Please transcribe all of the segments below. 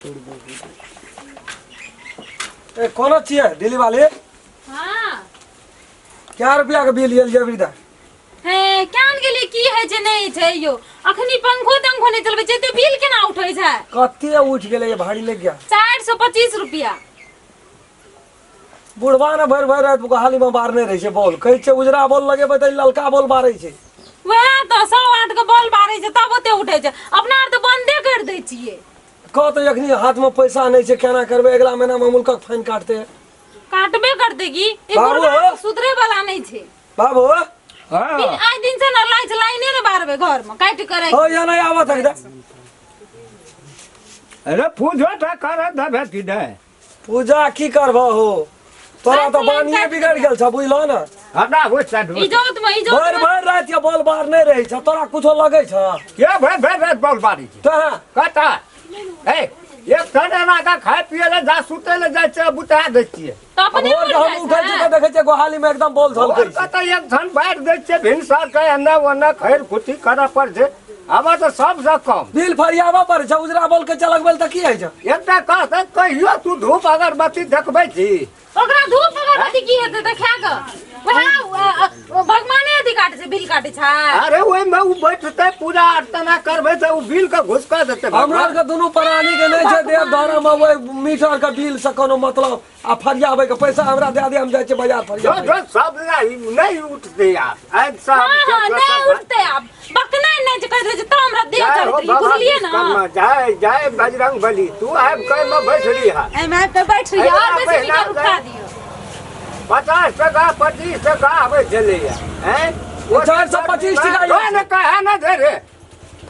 ए कोना छियै दिल्ली वाले? हाँ। क्या रुपया के बिल आयल जेबी दा? हे क्यान गेलियै, की होइ छै नहि छै यौ, अखनी पंखो तंखो नहि चलबै छै तऽ बिल केना उठै छै? कते उठि गेलै ये, भारी लागि गया। 425 रुपया। बुढ़वा ने भरि भरि राति गोहाली में बारने रहै छै बॉल, कहै छै उजरा बॉल लगेबै तऽ ई ललका बॉल बारै छै। वएह तऽ 108 के बॉल बारै छै तब ओते उठै छै, अपना आर तऽ बंदे करि दै छियै। कह तऽ एखनी हाथ में पैसा नहि छै, केना करबै? अगिला महीना में मुल्कक फाइन काटतै। काटबे करतै की ई बाबू, बुढ़वा हो। सुधरे वाला नहि छै। बाबू। हाँ। आइ दिन से ने लाइन लाइने ने बारबै घर में काटि के राखि। हो या नहि आबऽ तक दे। अरे पूजो तऽ करऽ देबे कि नहि? पूजा की करबह हो, तोरा तऽ बानिए बिगड़ गेल छ, बुझलह ने? हमरा हो साइड इजोत में इजोत भरि भरि राति के बॉल बार नहि रहै छ, तोरा कुछो लगै छ? के भरि भरि राति बॉल बारी छै? तोरा कता ए एक ठन एना का खाय पिए ले जा सुते ले जाइ छै, बुता दै छियै। तऽ अपने भोर उठि हम जाइ उठै छै। छी तऽ देखै छियै गोहाली में एकदम बॉल झलकै छै। कतऽ एक ठन बाढ़ि दै छियै भिनसर के एन्ने ओन्ने खैर खुट्टी करऽ पड़ छै, आब तऽ सबसँ कम बिल फरियाबऽ पड़ै छै। उजरा बॉल के चलकबै तऽ की होइ छै? एकटा कहतै कहियो तू धूप अगरबत्ती देखबै छी? ओकरा धूप अगरबत्ती की हेतै देखा कऽ, वएह भगवाने अथी काटै छै, बिल काटै छै। अरे ओहिमे ओ बैठतै, पूजा अर्चना करबै तऽ ओ बिल के घुसका देतै। हमरा भगवान आरके दुनू प्राणी के नहि छै देव धर्म, ओहि मीटर के बिल से कोनो मतलब आ फरियाबै के पैसा हमरा दए दे, हम जाइ छियै बाजार जो फरियाबै। जो सब नहीं उठते यार आज सब। हाँ हाँ, नहीं उठते आब, बकनाइ नहि जे कहैत रहै छै तऽ हमरा देह जय हो चढ़ैत रहै, बाबा बुझलियै ने? विश्वकर्मा, जय जय बजरंग बली। तू आबि कऽ एहिमे बैठ रही है। एहिमे आबि कऽ बैठ रही, और बेसी पहिना मीटर उठा दियौ। 50 टका 25 टका आबै छलैया हैं? 425 टका। तो ने कहे ने दे रे।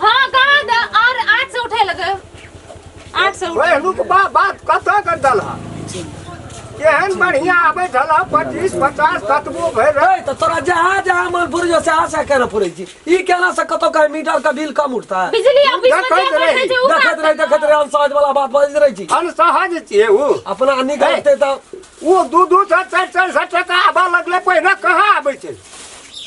हाँ कहाँ दे, और 8 से उठे लगे, 8 से उठे। पहिलुक बा बात कतऽ के दलहा केहन बढ़िया आबै छल, 25 50 कतबो भरि रहे। ए, तऽ तोरा जहाँ जहाँ मन फुरै छौ सएह सएह केना फुरै छी? ई केना से कतौ कहीं मीटर के बिल कम उठता है? बिजली ऑफिस में देखैत जे बैठे रही। छै उ देखैत रही, देखैत रही, अनसहज वाला बात बजैत रहै छी। अनसहज छियै उ। अपना निकलते तऽ ओ दू दू सए चारि चारि सए टका आबऽ लगलै, पहिने कहाँ आबै छै?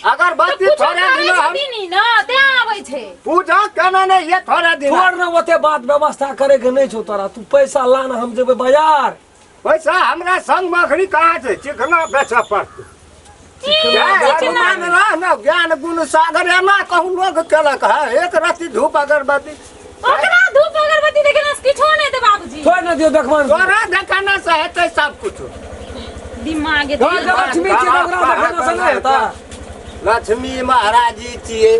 अगरबत्ती कुछो थोड़े करै दिन हम छथिन ने तें आबै छै। पूजा केना नहि ये थोड़े दिन। छोड़ ने ओते बात, व्यवस्था करे के नहि छौ तोरा। तू पैसा ला ने, हम जेबै बाजार। पैसा हमरा संग मे अखनी कहाँ छै, चिकना बेचऽ पड़तै। ई जय चिकना। हनुमान रह ने ज्ञान गुण सागर, एना कहूँ लोग केलक है एक रत्ती धूप अगरबत्ती। ओकरा धूप अगरबत्ती देखेला से किछो नहि देबै बाबूजी। छोड़ ने दियौ, देखबन। तोरा देखाना से हेतै सब कुछ। दिमाग तोरा जे लक्ष्मी छियै तऽ ओकरा देखेला से नहि हेतै? लक्ष्मी महाराज जी छियै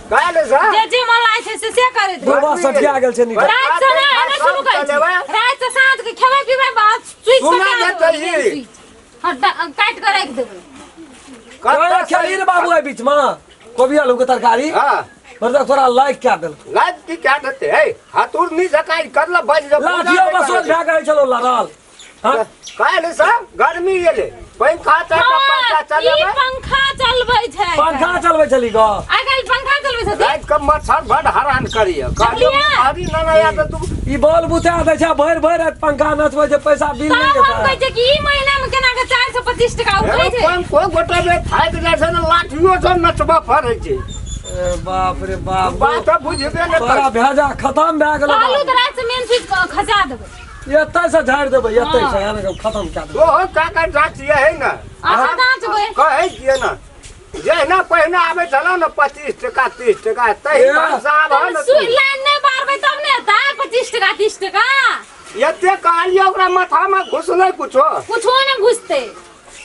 काल्हि से। जे जे मन लागै छै से से करैत रहू। बुढ़वा सठिया गेल छै निकल। राति से नहि एना शुरू करै छै, राति से साँझ के खेबै पीबै बाद स्विच सुना सटा देतै देबै, ई। स्विच। हाँ, काटि कऽ राखि देबै। तोरा खेली रे बाबू एहि बीच में कोबी आलू के तरकारी? हाँ। मतलब तोरा लाइक क्या देल? लाज की क्या देते है, हथुर नहीं सकाई करला बज जो। लाठियो बसोज भए गेल छलो लड़ल। हाँ? काल्हि से गर्मी एले, पंखा चल पंखा हाँ, ई चलेबै। पंखा चलबै छै। पंखा चलबै छली ग? आइ काल्हि पंखा चलबै छथिन। राति के मच्छर बड हरान करिय, कहलियो देखलियै? अभी ना ना तऽ तू ई बॉल बुझा दै छै, भरि भरि राति पंखा नचबै छै, पैसा बिल तब नहि हम कहै देतै। छियै कि ई महीना मे केना के 425 टका उठै छै? पंखो गोटे बेर थाकि जाइ छै ने, लाठियो से नचबऽ पड़ै छै। ए बाप रे बाप, बात बुझबे ने तोरा कर। भेजा खतम भए गेलो। कहलू तऽ राति से मेन स्विच खसा देबै। एतै से झाड़ि देबै, एतै से यानी कि खतम कए देबै। ओहो काका जाँच है ने? अच्छा जाँचबै। कहै छियै ने, जहिना पहिने आबै छलौ ने 25 टका 30 टका तही ए। भरसा आबह ने। सुई लाइन नहि बारबै तब ने हेतै 25 टका 30 टका। एते कहलियै ओकरा माथामे घुसलै कुछो? कुछो नहि घुसतै,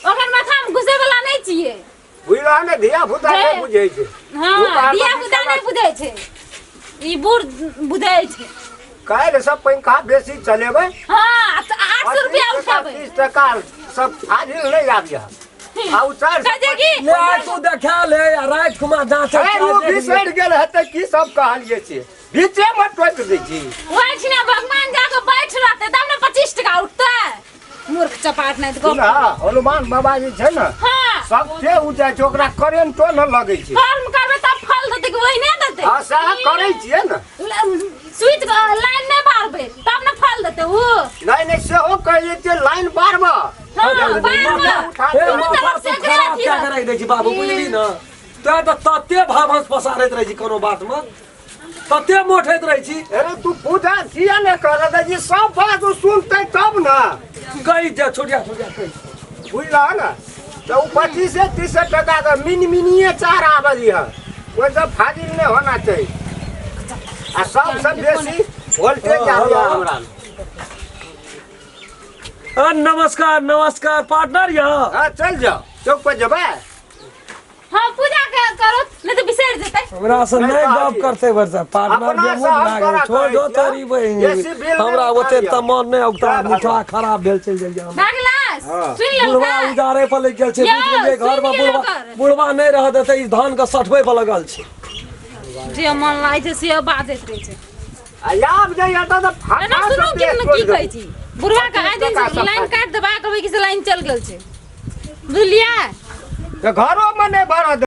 ओकर माथामे घुसै वाला नहि छियै। बुझलह ने, धिया पुता नहि बुझै छै। हाँ, धिया पुता नहि बुझै छै, ई बूढ़ बुझै छै। काल्हि सब पंखा बेसी चलेबै। हाँ, तऽ 800 रुपया 25 टका उठेबै। 30 टका सब फाजिल नहि आबिय आ उ चारि कहै छै कि ले आइ तू देखा ले आ राति खुमा जाँच। फेर ओ बिसरि गेल हेतै की सब कहलियै से, बीचे मे टोकि दै छी। ओहिठिना भगवान जाके बैठ रहतै तब ने 25 टका उठतै, मूर्ख चपाट नहि तऽ गप। सुनह, हनुमान बाबा जे छै ने, हाँ, सबके उ जाइ छै, ओकरा करेंटो न लगै छै। कर्म करबै तब फल देतै कि ओहिने देतै? हँ, सएह करै छियै ने। स्विच लाइन नहि बारबै तब ने फल देतै उ। नहि नहि, सेहो कहलियै जे लाइन बारबह। हाँ, बारबह। उठा हे दुनू माथा तरफ तू से एकरे खराब अथी क्या रहतै। कराइ दै छी बाबू, बुझली ने? तोरा तऽ तते भाव हंस पसारैत रहै छी कोनो बात मे। तते मोठैत रहै छी। अरे तू पूजा किया ने कर दे जी, सब बात ओ सुनते तब ना। कहि दे छोटिया, छोटिया कहि। बुझलह ने? तऽ ओ 25-30 टका के मिन मिनिए चार आबै है, ओहिसँ फाजिल नहि होना चाही। आ सबसँ बेसी वोल्टेज आबै हमरा। नमस्कार नमस्कार पार्टनर यहाँ। हाँ, चल जाओ, चौक पर जेबै। हाँ, पूजा करो, नहीं तो बिसर जेतै। हमरा से नहीं नहीं गप कहलियै। करते बरसा पार्टनर अपना के से मुंह हम भए गेल। तोरा छोड़ दो कहै छियौ। तोरी बहिन। बेसी बिल नहि हमरा ओते उठाबियौ। तऽ मन नहि औगता, जा भागो। मुठा खराब भेल चलि गेल हमरा। भागलास हाँ। सुन लेलकै। बुढ़वा उजारे पर लागि गेल छै, यौ, बुझि गेलियै? सुनि घर मे गेल बुढ़वा ओकर। बुढ़वा नहि रह देतै, ई धान के सठबै पर लगल छै। जे मन लागै छै से बाजैत रहै छै। आ आब जे एतऽ तऽ फाटा एना सुनू सब कि देश की छोड़ि कहै छी बुढ़वा के, आइ दिन टका सब लाइन फाटि। काटि देबा, कहबै कि से लाइन चल गेल छै, बुझलियै? तऽ घरोमे नहि भरत।